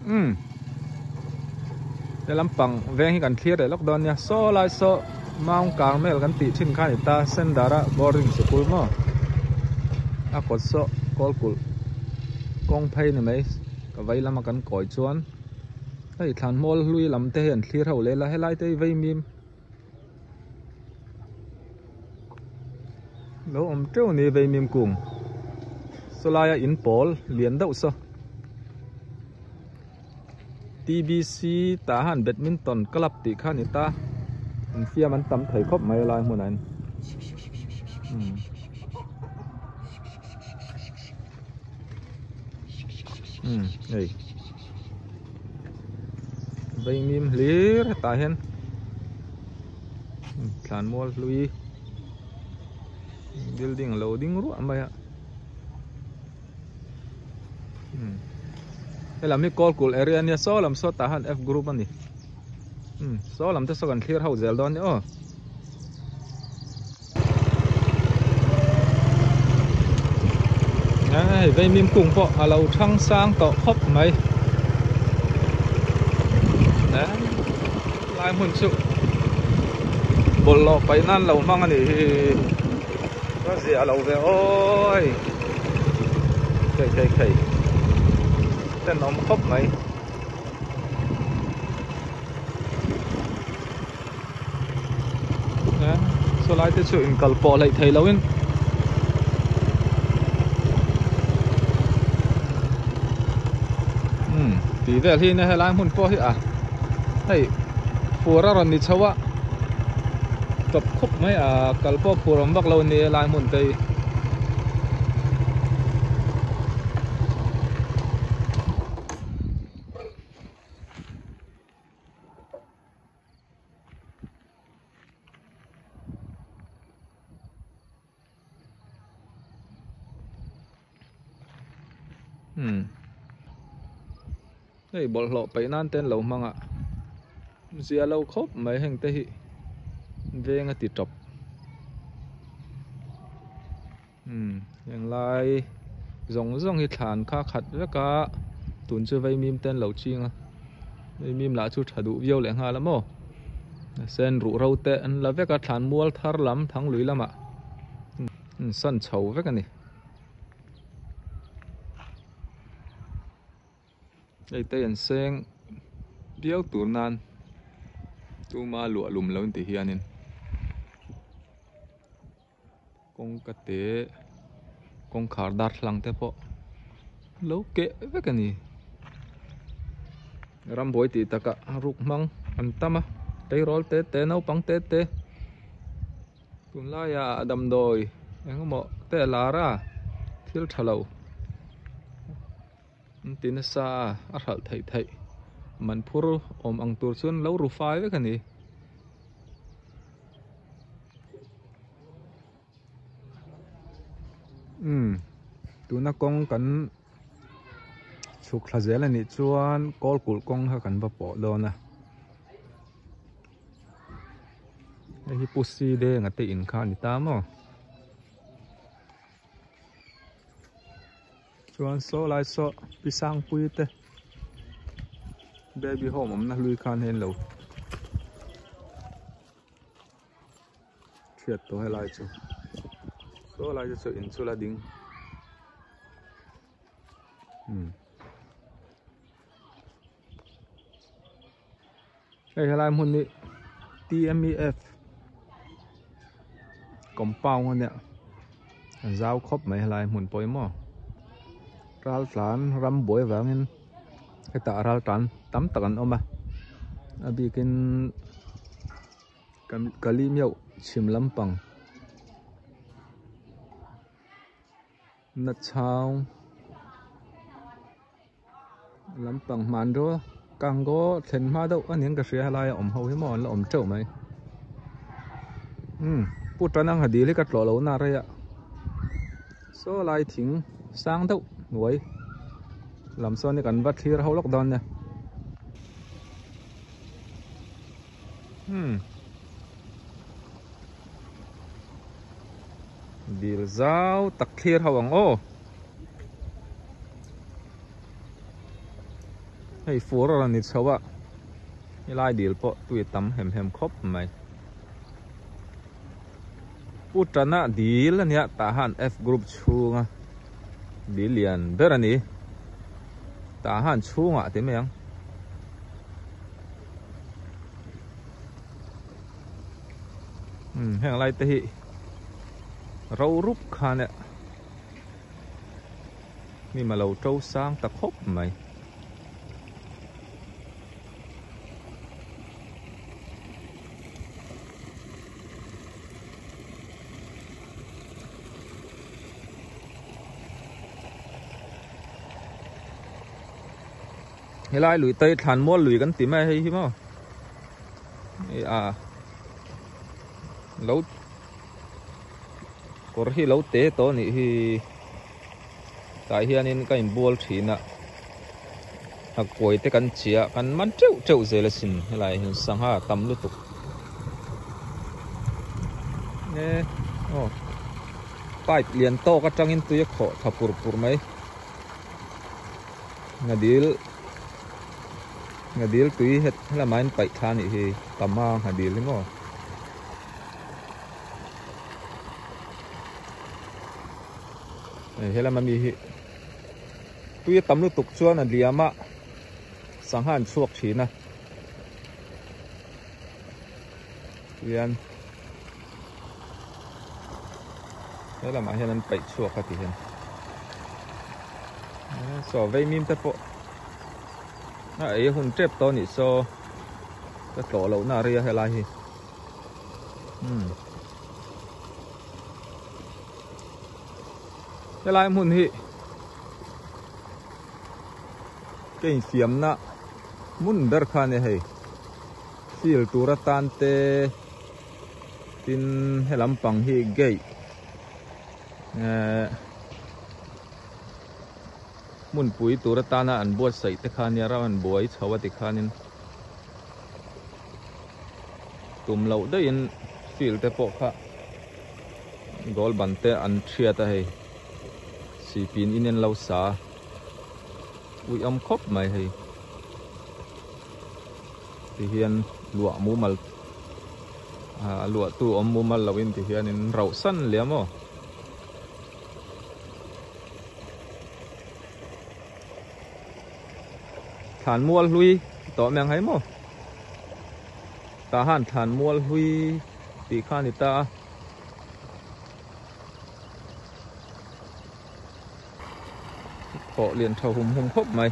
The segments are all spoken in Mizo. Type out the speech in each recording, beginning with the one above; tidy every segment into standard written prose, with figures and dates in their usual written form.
Umm he lampang veng hi kan thlir leh lawk dawn nia saw lai saw Mount Carmel kan tih thin kha a ni ta Sendara boarding sikul maw a kawt saw kawl kulh kawng phei ni mai ka vei lama kan kawi chuan hei thlan hmawl hlui lam te hi an thlir ho leh la helai te hi vei mim Lo awm teuh ni vei mim kung saw laia in pawl lian deuh saw T_B_C tah han badminton club tih kha a ni ta infiam an tam thei khawp mai a lai hmunah hian umm hei. Vaimim hlir hetah hian thlanmual hlui building a lo ding ruah mai a helam hi kawl kulh area ania saw lam saw tah hian f group a ni saw lam te saw kan thlir ho zel dawn a ni aw. Hei vaimim kung pawh a lo thang sang tawh khawp mai lai hmun chu bawlhhlawh paih nan lo hmang a nih hi ka ziah lo ve awi khei khei khei tenawm khawp mai. Saw lai te chu inkal pawh hleih thei loin umm tih vel hi nia helai hmun pawh hi a hei fur a rawn ni chho a tawp khup mai a kal pawh phur awm vak lo a ni helai hmun te hi. Umm hei bawlhhlawh paih nan te an lo hmang a zia lo khawp mai heng te hi veng a ti tawp umm heng lai zawng zawng hi thlan kha khat vek a tun chu vaimim te an lo ching a vaimim lah chu tha duh viau leh nghal a maw sen ruh ro te an la vek a thlan mual thar lam thang lui lamah an san chho vek a ni. Hei te an seng viau tur nan tuma luah lum lo in ti hianin. Kawngka te kawngkhar darthlang te pawh lo keh vek a ni rambuai tih takah ruk hmang an tam a tleirawl te te naupang te te tunlaiah damdawi eng emaw te a lar a thil tha lo an ti nasa a a hralh theih theih man phur awm ang tur chuan lo ru fai vek a ni. Umm tuna kawng kan chhuk thla zel anih chuan kawl kulh kawng kha kan va pawh dawn a hei hi pusi denga te in kha a ni ta maw chuan saw lai saw pi sangpui te baby home awmna hlui khan hei an lo. Hriat tawh helai chu saw lai te chu in chu la ding umm hei helai hmun hi T_M_E_F compound a nia a zau khawp mai helai hmun pawh hi maw ral tlan ram buai vangin hetah ral tlan tam tak an awm a a bikin. Kali meuh chhim lampang na chhang lampang hmanraw kango thlen hma deuh a nia ka hria helai a awm ho hi maw an la awm teuh mai umm pu tan ang ha dil hi ka tlawh lo na rei a saw lai thing sang deuh hnuai lam sawn hi kan va thlir ho lawk dawn nia. Hmm. Dil zau tak thlir ho ang aw. Hei fur a rawn ni chho a, helai dil pawh tui tam hem hem khawp mai. Pu Tana dil a nia tah han F group chhunga dil lian ber a ni. Tah han chhungah ti mai ang. Umm heng lai te hi ro rup khan e mi ma lo to sang ta khawp mai. Helai lui te thlan mual lui kan ti mai hei hi maw hei a lo kawr hi lo te tawh a nih hi tah hianin ka inbual thin a a kawi te kan chiah kan man teuh teuh zel asin helai hian sangha a tam lutuk e aw pipe lian tawk atangin tui a khawh tha pur pur mai. Nghadil Nghadil tui het helama in paih thla anih hi tam a nghadil hi maw hei helama mi hi tui a tam lutuk chuan a liam a sangha an chhuak thin a tihian he lamah hian an paih chhuak a ti hian saw vei mim te pawh a ei hun tep tawh a nih saw ka tlawh loh na a ria helai hi umm helai hmun hi ka infiamna hmun ber kha a nia hei. Field tur atan te tin he lampang hi gate ehh hmunpui tur atana an buatsaih te kha ania ram an buai chho a tikhanin tum loh deuhin field te pawh kha goal ban te an thiat a hei sipin in an lo sa a uiawm khawp mai hei. Ti hian luah mumal ah luah tu awm mumal lo in ti hian in rauh san leh a maw. Thlan mual hlui tawh mai ang hai maw. Tah han thlan mual hlui tih kha a ni ta a. Thawh lian tha hum hum khawp mai.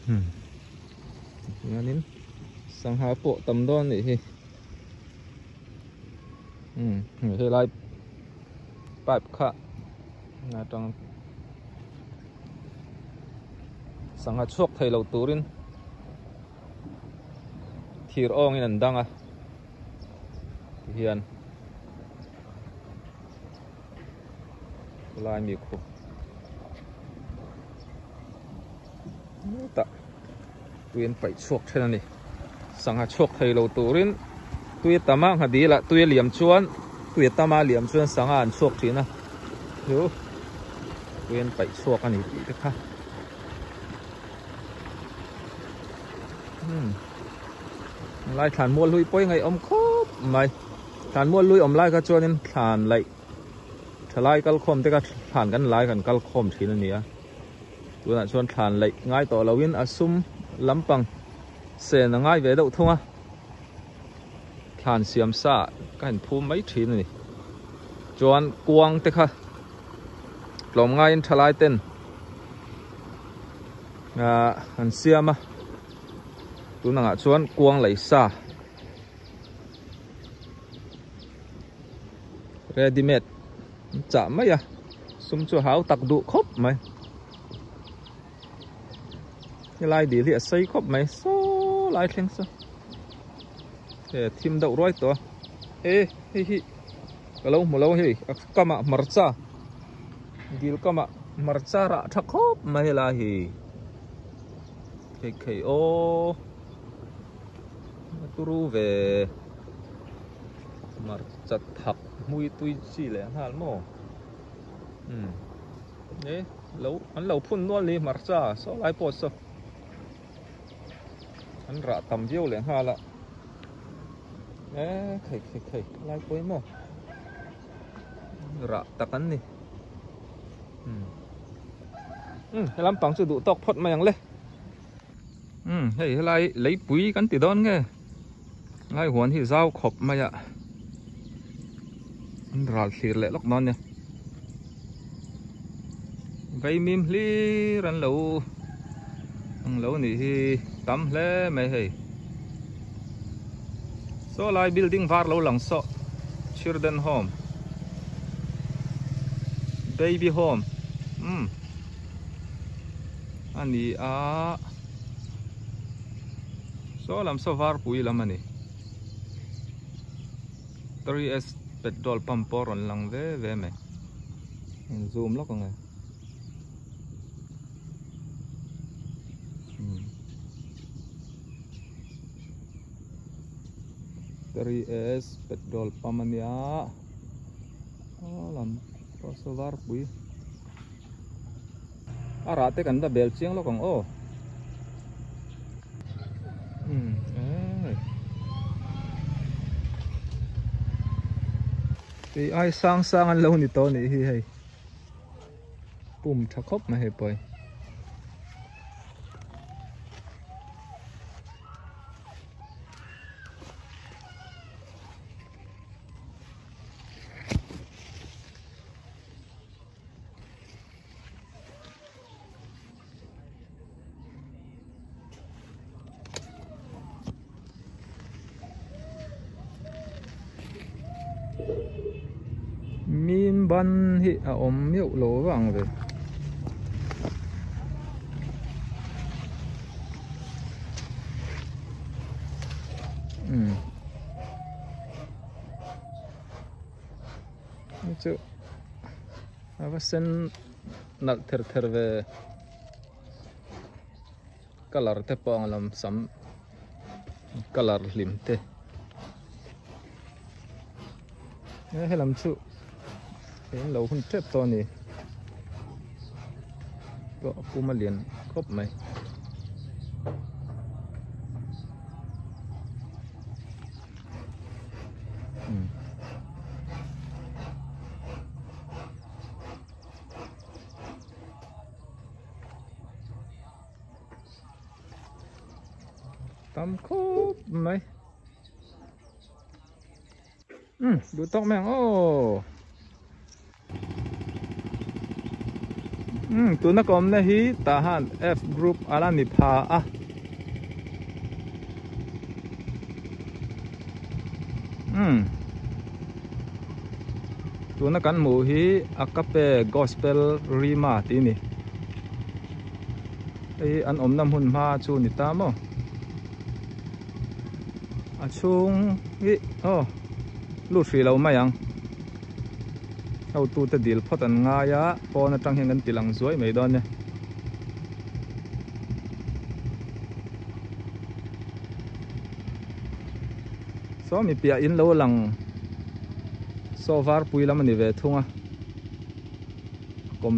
Hmm. Hianin sangha pawh tam dawn nih hi. Hmm, helai pipe kha atang sangha chhuak thei lo turin thir awngin an dang a tihian khawlai mi khu tah tui an paih chhuak then a ni sangha chhuak thei lo turin tui a tam a nghadil ah tui a liam chuan tui a tam a liam chuan sangha an chhuak thin a chu tui an paih chhuak a ni tih te kha. Hmm. Lai thlan mual hlui pawi ngaih awm khawp mai. Thlan mual hlui awm lai kha chuanin thlan laih thalai kal khawm te kha thlan kan lai kan kal khawm thin a ni a. Tunah chuan thlan laih ngai tawh loin a sum lampang sen a ngai ve deuh thung a. Thlan siam sa ka han phum mai thin a ni. Chuan kuang te kha tlawm ngaiin thalai ten ah an siam a tun angah chuan kuang lei sa ready made an chah mai a sum chu a hau tak duh khawp mai helai dil hi a sei khawp mai saw lai thleng saw he thim deuh ruai tawh a e hei hi. Ka lo hmu lo hei a kamah hmarcha dil kamah hmarcha rah tha khawp mai helai hi thei thei aw a turu ve Hmarcha thak hmui tui chi leh nghal maw? Umm e lo an lo phun nual ni hmarcha saw lai pawh saw an rah tam viau leh nghal a e khei khei khei lai pawh hi maw rah tak an ni umm umm he lampang chu duh tawk phawt mai ang le umm hei helai leipui kan ti dawn nge. Lai huan hi zau khawp mai a an ral thlir leh lawk dawn nia vaimim hlir an lo ang lo nih hi tam hle mai hei saw lai building var lo lang saw children home baby home umm a ni a. Saw lam saw var pui lam a ni. 3S petrol pump pawh a rawn lang ve ve mai. In zoom lawk ang e. Hmm. 3S petrol pump a nia. Saw lam pawh saw var pui. A rah te kan la bel chiang lawk ang aw. Umm eh. Tui ai sang sang an lo ni tawh nih hi hei. Pum tha khawp mai hei pawh hi. Min ban hi a awm meuh lo vang ve. Umm. Chu a va sen nalh ther ther ve colour te pawh ang lam sam colour hlim te he helam chu eng lo hun tep tawh a ni pawh a pum a lian khawp mai. Tam khawp mai um duh tawk mai ang aw um tuna ka awmna hi tah han F group a la ni pha a. Umm tuna kan hmuh hi Akape Gospel Rima tih a ni hei an awmna hmun hma chu ni ta maw a chhung hi aw lut hrih lo mai ang hotute dil phawt an ngai a pawn atang hian kan ti lang zuai mai dawn nia. Saw mi piah in lo lang saw var pui lam a ni ve thung a kawm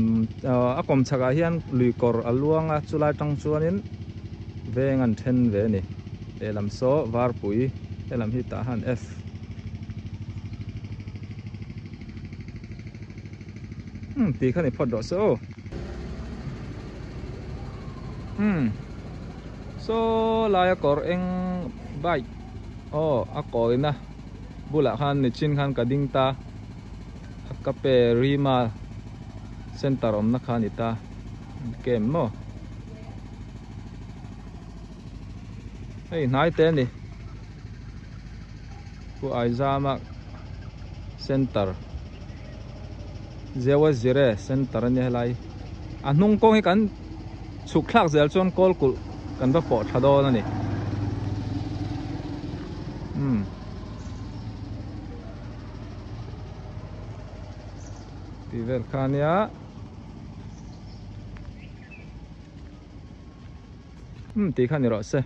a kawm chhak ah hian lui kawr a luang a chulai tang chuanin veng an then ve a ni lehlam saw var pui helam hi tah han F umm tih kha ni phawt rawh se aw umm. Saw laia kawr eng bike aw a kawina bulah khan nichin khan ka ding ta a ka pe Rima center awmna kha a ni ta camp maw hei hnai te a ni Pu Aizama center Zewa Zire center a nia helai a hnung kawng hi kan chhuk thlak zel chuan kawl kulh kan va pawh tha dawn a ni umm tih vel kha a nia umm tih kha ni rawh se.